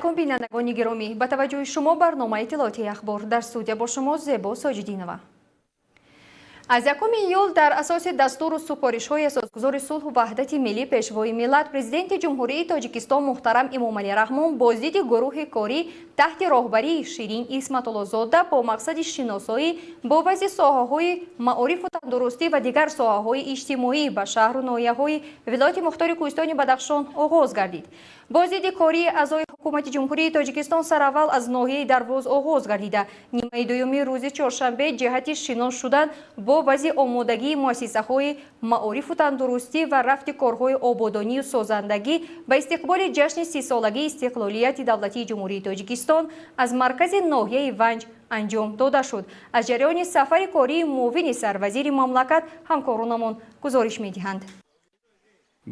Бинандагони гиромӣ, ба таваҷҷӯҳи шумо барномаи иттилоотии «Ахбор». Дар студия бо шумо Зебо Соҷиддинова. Аз 1 июл дар асоси дастуру супоришҳои асосгузори сулҳу ваҳдати миллӣ, Пешвои миллат, Президенти Ҷумҳурии Тоҷикистон муҳтарам Эмомалӣ Раҳмон боздиди гурӯҳи корӣ таҳти роҳбарии Ширин Исматуллозода бо мақсади шиносоӣ бо вазъи соҳаҳои маорифу тандурустӣ ва дигар соҳаҳои иҷтимоӣ ба шаҳру ноҳияҳои вилояти мухтори Кӯҳистони Бадахшон оғоз гардид. Боздиди кории аъзои ҳукумати Ҷумҳурии Тоҷикистон сараввал аз ноҳияи Дарвоз оғоз гардида, нимаи дуюми рӯзи чоршанбе ҷиҳати шинос шудан бо вазъи омодагии муассисаҳои маорифу тандурустӣ ва рафти корҳои ободонию созандагӣ ба истиқболи ҷашни 30-солагии истиқлолияти давлатии Ҷумҳурии Тоҷикистон аз маркази ноҳияи Ванҷ анҷом дода шуд. Аз ҷараёни сафари кории муовини сарвазири мамлакат ҳамкоронамон гузориш медиҳанд.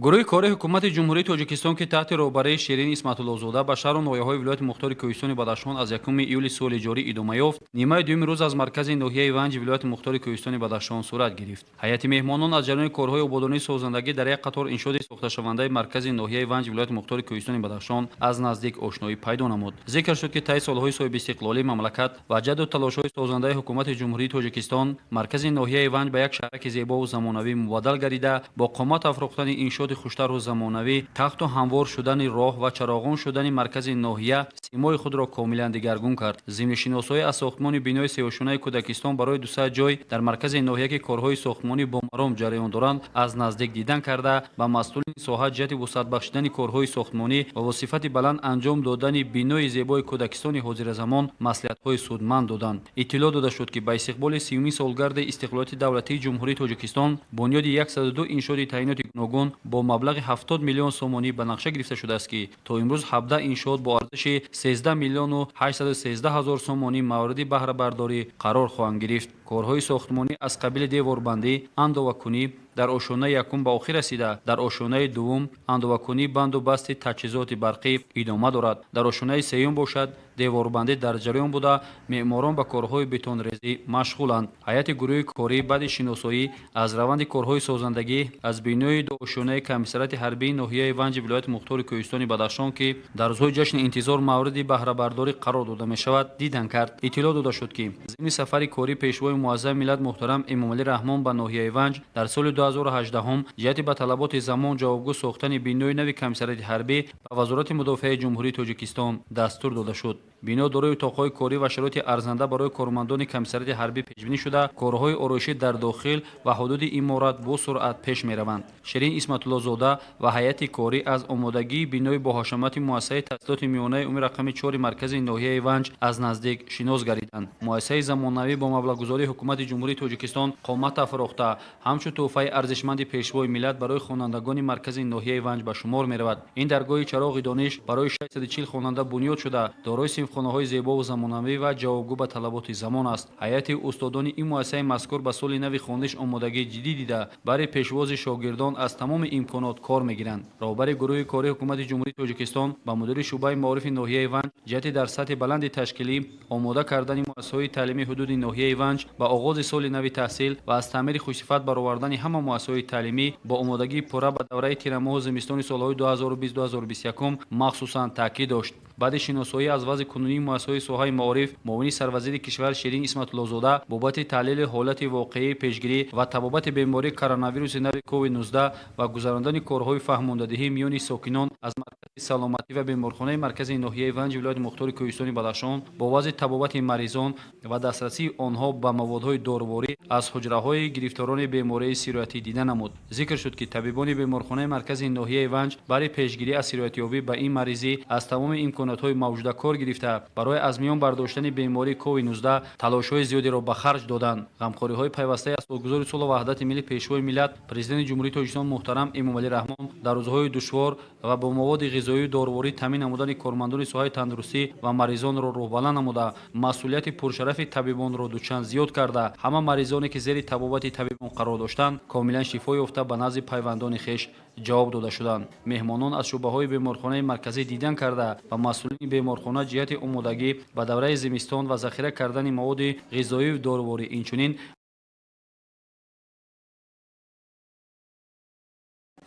Гурӯҳи кори ҳукумати Ҷумҳурии Тоҷикистон, ки таҳти роҳбарии Ширин Исматуллозода ба шаҳру ноҳияҳои вилояти мухтори Кӯҳистони Бадахшон аз 1 июли соли ҷорӣ идома ёфт, нимаи дуюми рӯз аз маркази ноҳияи Ванҷи вилояти мухтори Кӯҳистони Бадахшон сурат гирифт. Ҳайати меҳмонон аз ҷараёни корҳои ободонии созандагӣ дар як қатор иншооти сохташавандаи маркази ноҳияи Ванҷи вилояти мухтори Кӯҳистони Бадахшон аз наздик ошноӣ пайдо намуд. Зикр шуд, ки таи солҳои соҳибистиқлолии мамлакат ва ҷадду талошҳои созандаи ҳукумати Ҷумҳурии Тоҷикистон маркази ноҳияи Ванҷ ба як шаҳраки зебову замонавӣ мубаддал гардида, бо қомат афрохтани иншооти хуштарҳу замонавӣ, тахту ҳамвор шудани роҳ ва чароғон шудани маркази ноҳия симои худро комилан дигаргун кард. Зимни шиносоӣ аз сохтмони бинои сеошёнаи кӯдакистон барои 200 ҷой дар маркази ноҳия, ки корҳои сохтмонӣ бо маром ҷараён доранд, аз наздик дидан карда, ба масъулини соҳа ҷиҳати вусъат бахшидани корҳои сохтмонӣ ва бо сифати баланд анҷом додани бинои зебои кӯдакистони ҳозиразамон маслиҳатҳои судманд доданд. Иттилоъ дода шуд, ки ба истиқболи 30-умин солгарди истиқлолияти давлатии Ҷумҳурии Тоҷикистон бунёди 102 иншооти таъиноти гуногун бо маблағи 70 миллион сомонӣ ба нақша гирифта шудааст, ки то имрӯз 17 иншоот бо арзиши 13 миллиону 813 ҳазор сомонӣ мавриди баҳрабардорӣ қарор хоҳанд гирифт. Корҳои сохтмонӣ аз қабили деворбандӣ, андовакунӣ дар ошёнаи якум ба охир расида, дар ошёнаи дуввум андовакунӣ, банду басти таҷҳизоти барқӣ идома дорад. Дар ошёнаи сеюм бошад, деворбандӣ дар ҷараён буда, меъморон ба корҳои бетонрезӣ машғуланд. Ҳайати гурӯҳи корӣ баъди шиносоӣ аз раванди корҳои созандагӣ аз бинои дуошёнаи комиссариати ҳарбии ноҳияи Ванҷи вилояти мухтори Кӯҳистони Бадахшон, ки дар рӯзҳои ҷашни интизор мавриди баҳрабардорӣ қарор дода мешавад, дидан кард. Иттилоъ дода шуд, ки зимни сафари кории Пешвои муаззами миллат муҳтарам Эмомалӣ Раҳмон ба ноҳияи Ванҷ дар соли 2018 ҷиҳати ба талаботи замон ҷавобгӯ сохтани бинои нави комиссариати ҳарбӣ ба Вазорати мудофиаи Ҷумҳурии Тоҷикистон дастур дода шуд. Бино дорои утоқҳои корӣ ва шароити арзанда барои кормандони комиссариати ҳарбӣ пешбинӣ шуда, корҳои ороишӣ дар дохил ва ҳудуди иморат бо суръат пеш мераванд. Ширин Исматуллозода ва ҳайати корӣ аз омодагии бинои боҳашамати муассисаи таҳсилоти миёнаи умумии рақами чори маркази ноҳияи Ванҷ аз наздик шинос гардиданд. Муассисаи замонавӣ бо маблағгузории ҳукумати Ҷумҳурии Тоҷикистон қомат афрохта, ҳамчун тӯҳфаи арзишманди Пешвои миллат барои хонандагони маркази ноҳияи Ванҷ ба шумор меравад. Ин даргоҳи чароғи дониш барои 640 хонанда бунёд шуда, дорои синфхонаҳои зебову замонавӣ ва ҷавобгӯ ба талаботи замон аст. Ҳайати устодони ин муассисаи мазкур ба соли нави хониш омодагии ҷиддӣ дида, барои пешвози шогирдон аз тамоми имконот кор мегиранд. Роҳбари гурӯҳи кории ҳукумати Ҷумҳурии Тоҷикистон ба мудири шӯъбаи маорифи ноҳияи Ванҷ ҷиҳати дар сатҳи баланди ташкилӣ омода кардани муассисаҳои таълимии ҳудуди ноҳияи Ванҷ ба оғози соли нави таҳсил ва аз таъмири хушсифат баровардани ҳама муассисаҳои таълимӣ бо омодагии пурра ба давраи тирамоҳу зимистони солҳои 2020-2021 махсусан таъкид дошт. Баъди шиносоӣ аз вазъи кунунии муассисаҳои соҳаи маориф муовини сарвазири кишвар Ширин Исматуллозода бобати таҳлили ҳолати воқеии пешгирӣ ва табобати бемории коронавируси нави COVID-19 ва гузарондани корҳои фаҳмондадиҳӣ миёни сокинон аз маркази саломатӣ ва беморхонаи маркази ноҳияи Ванҷи вилояти мухтори Кӯҳистони Бадахшон бо вазъи табобати маризон ва дастрасии онҳо ба маводҳои доруворӣ аз ҳуҷраҳои гирифторони бемории сироятӣ дида намуд. Зикр шуд, ки табибони беморхонаи маркази ноҳияи Ванҷ барои пешгирӣ аз сироятёбӣ ба ин маризӣ аз тамоми имкониятҳои мавҷуда кор гирифта, барои аз миён бардоштани бемории COVID-19 талошҳои зиёдеро ба харҷ доданд. Ғамхориҳои пайвастаи асосгузори сулҳу ваҳдати миллӣ, Пешвои миллат, Президенти Ҷумҳурии Тоҷикистон муҳтарам Эмомалӣ Раҳмон дар рӯзҳои душвор ва бо маводи ғизоию доруворӣ таъмин намудани кормандони соҳаи тандурустӣ ва маризонро рӯҳбаланд намуда, масъулияти пуршарафи табибонро дучанд зиёд карда, ҳама маризоне, ки зери табобати табибон қарор доштанд, комилан шифо ёфта, ба назди пайвандони хеш ҷавоб дода шуданд. Меҳмонон аз шӯъбаҳои беморхонаи марказӣ дидан карда, ба масъулини беморхона ҷиҳати омодагӣ ба давраи зимистон ва захира кардани маводи ғизоию доруворӣ, инчунин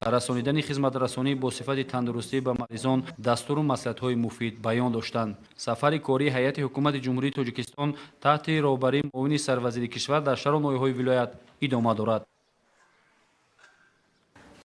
Расонидани хизматрасонӣ бо сифати тандурустӣ ба маризон дастуру маслиҳатҳои муфид баён доштанд. Сафари кории ҳайати ҳукумати Ҷумҳурии Тоҷикистон таҳти роҳбарии муовини сарвазири кишвар дар шаҳру ноҳияҳои вилоят идома дорад.